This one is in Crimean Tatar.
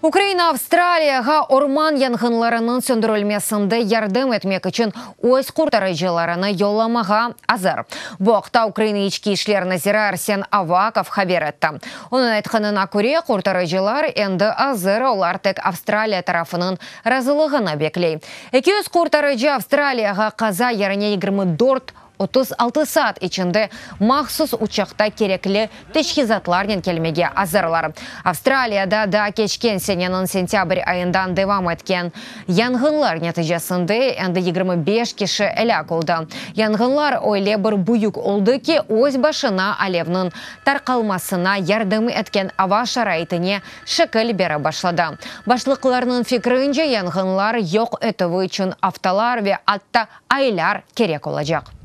Ukraina Avstraliyağa orman yanğınlarınıñ söndürilmesinde yardım etmek içün öz qurtarıcılarını yollamağa azır. Bu aqta Ukraina İçki işler naziri Arsen Avakov haber etti. Onıñ aytqanına köre, qurtarıcılar endi azır, olar tek Avstraliya tarafınıñ razılığını bekley. 200 qurtarıcı Avstraliyağa qaza yerine 24 36 saat içinde mahsus uçaqta kerekli teçhizatlarnen kelmege azırlar. Avstraliyada daa keçken seneniñ sentâbr ayından devam etken yanğınlar neticesinde endi 25 kişi elâk oldı. Yanğınlar öyle bir büyük oldı ki, öz başına alevniñ tarqalmasına yardım etken ava şaraitine şekil berip başladı. Başlıqlarnıñ fikrince, yanğınlar yoq etüvi içün aftalar ve atta aylar kerek olacaq.